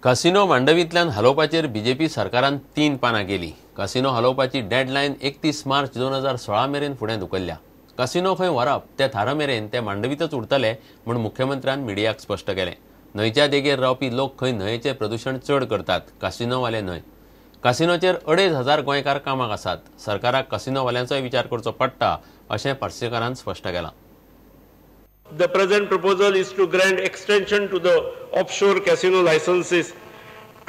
Casino मांडवींतल्यान हालोवपाचेर BJP सरकारान 3 पानां केली. कसिनो हालोवपाची डेडलायन 31 मार्च 2016 मेरेन फुडें धुकल्ल्या. कसिनो खंय व्हरप ते थारा मेरेन ते मांडवींतच उरतले म्हूण मुख्यमंत्र्यान मिडियाक स्पश्ट केलें. न्हंयच्या देगेर रावपी लोक खंय न्हंयेचें प्रदूशण चड करतात, कसिनोवाले न्हय. कसिनोचेर 2500 गोंयकार कामाक आसात. सरकाराक कसिनोवाल्यांचोय विचार करचो पडटा अशें पार्सेकारान स्पश्ट केलां. The present proposal is to grant extension to the offshore casino licenses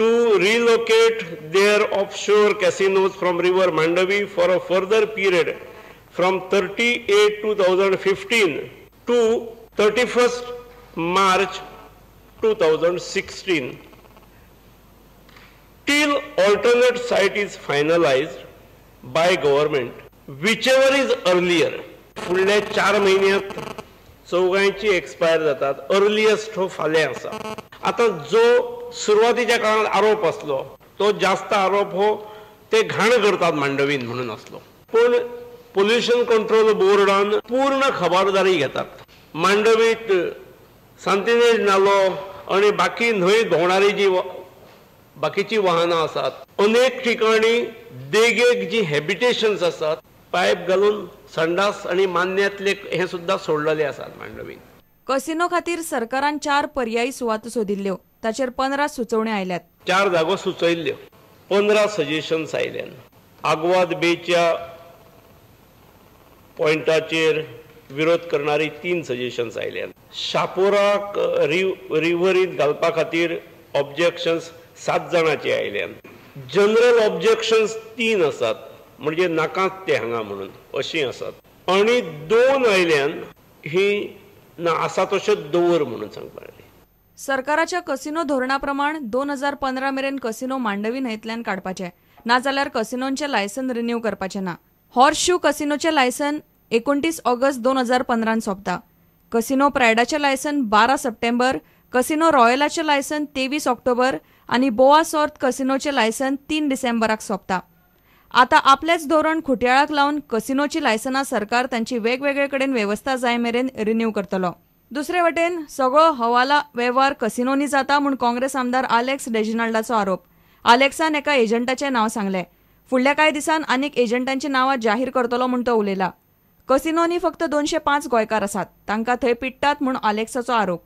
to relocate their offshore casinos from River Mandavi for a further period from 30/8/2015 to 31st March 2016 till alternate site is finalized by government, whichever is earlier. फुडल्या 4 म्हयन्यांत चौगांची expire जातात. Earliest हो फाल्यां आसा. आतां जो सुरवातीच्या काळांत आरोप आसलो तो जास्त आरोप हो ते घाण करतात मांडवीन म्हणून आसलो, पूण पोल्युशन कंट्रोल बोर्डान पूर्ण खबरदारी घेतात. मांडवीत सांतिनेज नालो आनी बाकी न्हंय भोंवणारी जी बाकीची वाहनां आसात, अनेक ठिकाणी देगेक जी हॅबिटेशन्स आसात पायप घालून संडास आणि मान्यातले हे सुद्धा सोडलेले आसात मांडवीन. कसिनो खातीर सरकारान 4 पर्यायी सुवातो सोदिल्ल्यो, ताचेर 15 सुचोवण्यो आयल्यात. 4 जागो सुचयल्ल्यो, 15 सजेशन्स आयल्यान. आगवाद बेच्या पॉयंटाचेर विरोध करणारी 3 सजेशन्स आयल्यान. शापोराक रिव्हरींत घालपा खातीर ऑब्जेक्शन्स 7 जाणांचे आयल्यान. जनरल ऑब्जेक्शन्स 3 आसात, म्हणजे नाकात ते हांगा म्हणून अशीं आसात, आनी 2 आयल्यान ही ना आसा तशें दवर म्हणून सांगपाक. सरकाराच्या कसिनो धोरणा प्रमाण 2015 मेरेन कसिनो मांडवी न्हंयतल्यान काडपाचे, नाजाल्यार कसिनोंचे लायसन रिन्यू करपाचे ना. हॉर्स शू कसिनोचे लायसन 29 ऑगस्ट 2015 सोंपता. कसिनो प्रायडाचे लायसन 12 सप्टेंबर, कसिनो रॉयलाचे लायसन 23 ऑक्टोबर आनी बोआ सॉर्थ कसिनोचे लायसन 3 डिसेंबराक सोंपता. आता आपलेच धोरण खुटयाळाक लावन कसिनोची लायसनां सरकार तांची वेगवेगळे कडेन वेवस्था जाय मेरेन रिन्यू करतलो. दुसरे वटेन सगळो हवाला वेव्हार कसिनोनी जाता म्हूण काँग्रेस आमदार आलेक्स रेजिनाल्डाचो आरोप. आलेक्सान एका एजंटाचें नांव सांगलें. फुडल्या कांय दिसान आनीक एजंटांची नांवां जाहीर करतलो म्हूण तो उलयला. कसिनोनी फक्त 205 गोंयकार आसात, तांकां थंय पिडटात म्हूण आलेक्साचो आरोप.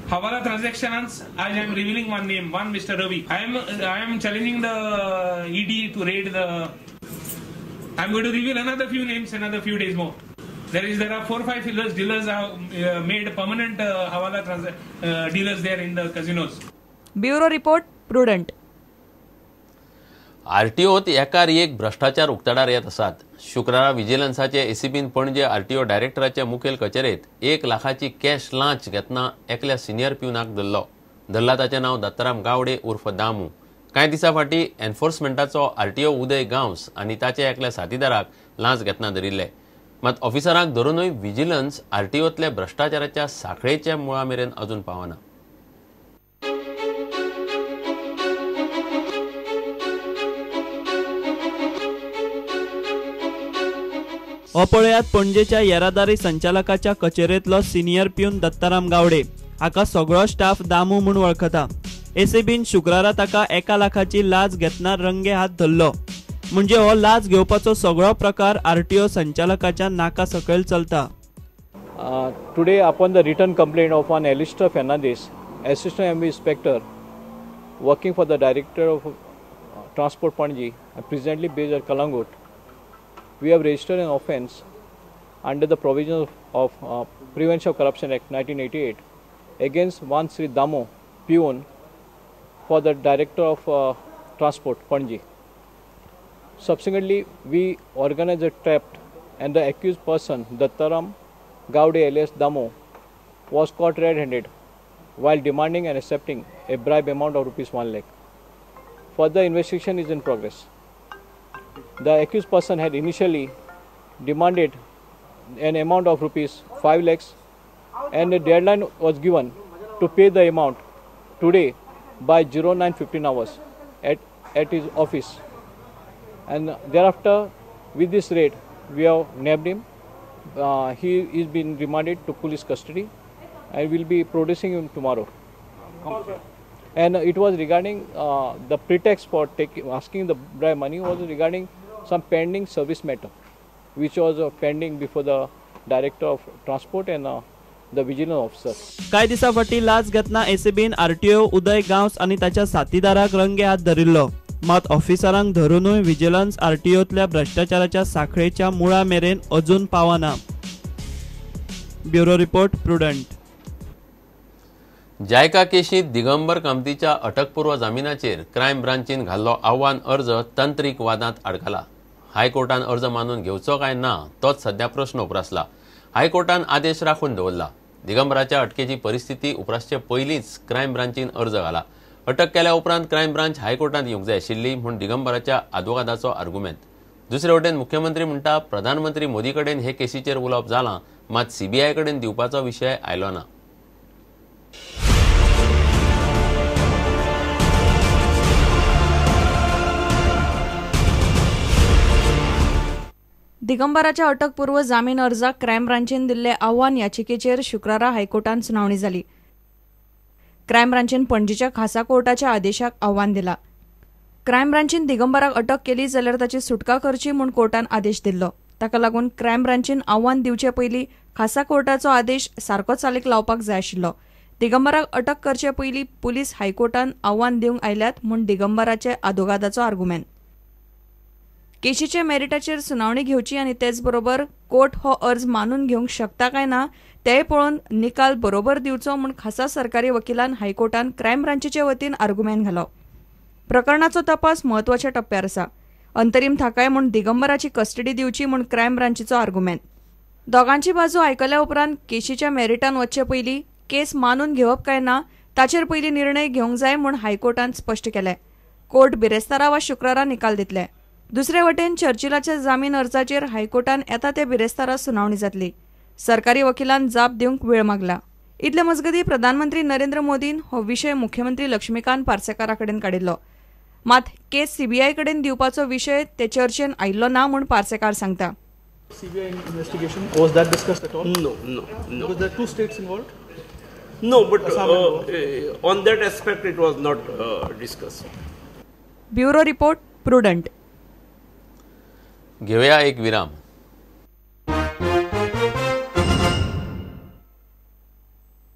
Hawala transactions, I am revealing one name, one Mr. Ravi. I am challenging the ED to raid the. I am going to reveal another few names, another few days more. There are 4 or 5 dealers are made permanent Hawala dealers there in the casinos. Bureau report, Prudent. आरटीओत एकार एक भ्रष्टाचार उक्ताडार येत आसात. शुक्रारा विजिलन्साचे एसीबीन Panaji RTO डायरेक्टराच्या मुखेल कचेरेत 1 लाखाची cash लांच घेतना एकल्या सिनियर प्युनाक धरलो. धरला ताचें नांव दत्ताराम गावडे उर्फ दामू. कांय दिसां फाटीं एन्फोर्समेंटाचो आरटीओ उदय गांवस आनी ताच्या एकल्या साथीदाराक लांच घेतना धरिल्ले. मात ऑफिसरांक धरुनूय विजिलन्स आरटीओतल्या भ्रष्टाचाराच्या साखळेच्या मुळा मेरेन अजून पावना. हो पळयात पणजेच्या येरादारी संचालकाच्या कचेरेंतलो सिनियर प्यून दत्ताराम गावडे हाका सगळो स्टाफ दामू म्हूण वळखता. एसीबीन शुक्रारा ताका 1 लाखाची लाच घेतना रंगे हात धरलो. म्हणजे हो लाच घेवपाचो सगळो प्रकार आरटीओ संचालकाच्या नाका सकयल चलता. Today upon the written complaint of one Alistair Fernandes, assistant MV inspector working for the director of transport Panaji, presently based at Calangute, we have registered an offence under the provisions of Prevention of Corruption Act 1988 against one Sri Damo Peon for the Director of Transport Panaji. Subsequently, we organized a trap and the accused person Dattaram Gaude alias Damo was caught red-handed while demanding and accepting a bribe amount of rupees 1 lakh. Further investigation is in progress. The accused person had initially demanded an amount of rupees 5 lakhs and a deadline was given to pay the amount today by 09:15 hours at his office, and thereafter with this raid we have nabbed him. He is been remanded to police custody and will be producing him tomorrow. And it was regarding the pretext for asking the bribe money was regarding some pending service matter, which was pending before the Director of Transport and the vigilance officer. कांय दिसां फाटीं लाच घेतना एसीबीन RTO उदय गांवस आनी ताच्या साथीदाराक रंगे हात धरिल्लो. मात ऑफिसरांक धरुनूय vigilance आरटीओतल्या भ्रश्टाचाराच्या साखळेच्या मुळा मेरेन अजून पावना. Bureau report, Prudent. जायका केशींत दिगंबर कामतीच्या अटकपूर्व जामिनाचेर क्रायम ब्रांचीन घाल्लो आव्हान अर्ज तंत्रीक वादांत आडकला. हायकोर्टान अर्ज मानून घेवचो काय ना तोच सध्या प्रश्न उप्रासला. हायकोर्टान आदेश राखून दवरला. दिगंबराच्या अटकेची परिस्थिती उप्रासचे पयलींच क्रायम ब्रांचीन अर्ज घाला. अटक केल्या उपरांत क्रायम ब्रांच हायकोर्टांत येवंक जाय आशिल्ली म्हूण दिगंबराच्या आदवोगादाचो आर्गुमेंत. दुसरे वटेन मुख्यमंत्री म्हणटा प्रधानमंत्री मोदी कडेन हे केसीचेर उलोवप जालां, मात सीबीआय कडेन दिवपाचो विशय आयलो ना. दिगंबराच्या अटकपूर्व जामीन अर्जाक क्रायम ब्रांचीन दिल्ले आव्हान याचिकेचेर शुक्रारा हायकोर्टान सुनावणी जाली. क्रायम ब्रांचीन पणजीच्या खासा कोर्टाच्या आदेशाक आव्हान दिला. क्रायम ब्रांचीन दिगंबराक अटक केली जाल्यार ताची सुटका करची म्हूण कोर्टान आदेश दिल्लो. ताका लागून क्रायम ब्रांचीन आव्हान दिवचे पयलीं खासा कोर्टाचो आदेश सारको चालीक लावपाक जाय आशिल्लो. दिगंबराक अटक करचे पयलीं पुलीस हायकोर्टान आव्हान दिवंक आयल्यात म्हूण दिगंबराचे आदोगादाचो आर्गुमेंत. केशीच्या मेरिटाचेर सुनावणी घेवची आनी तेच बरोबर कोर्ट हो अर्ज मानून घेवंक शकता काय ना तेय पळोवन निकाल बरोबर दिवचो म्हूण खासा सरकारी वकिलान हायकोर्टान क्रायम ब्रांचीचे वतीन आर्गुमेंत घालो. प्रकरणाचो तपास म्हत्वाच्या टप्प्यार आसा. अंतरीम थाकाय म्हूण दिगंबराची कस्टडी दिवची म्हूण क्रायम ब्रांचीचो आर्गुमेंत. दोगांची बाजू आयकल्या उपरांत केशीच्या मेरिटान वचचे पयलीं केस मानून घेवप काय ना ताचेर पयलीं निर्णय घेवंक जाय म्हूण हायकोर्टान स्पश्ट केलें. कोर्ट बिरेस्तारा वा शुक्रारा निकाल दितले. दुसरे वटेन चर्चिलाच्या जामीन अर्जाचेर हायकोर्टान येता ते बिरेस्तारा सुनावणी जातली. सरकारी वकिलान जाप दिवंक वेळ मागला. इतले मजगतीं प्रधानमंत्री नरेंद्र मोदीन हो विशय मुख्यमंत्री लक्ष्मीकांत पार्सेकारा कडेन काडिल्लो. मात केस सीबीआय कडेन दिवपाचो विशय ते चर्चेन आयिल्लो ना म्हूण पार्सेकार सांगता. CBI investigation, was that discussed at all? No, no, no. Because there are two states involved? No, but on that aspect it was not discussed. Bureau report, Prudent. घेवया एक विराम.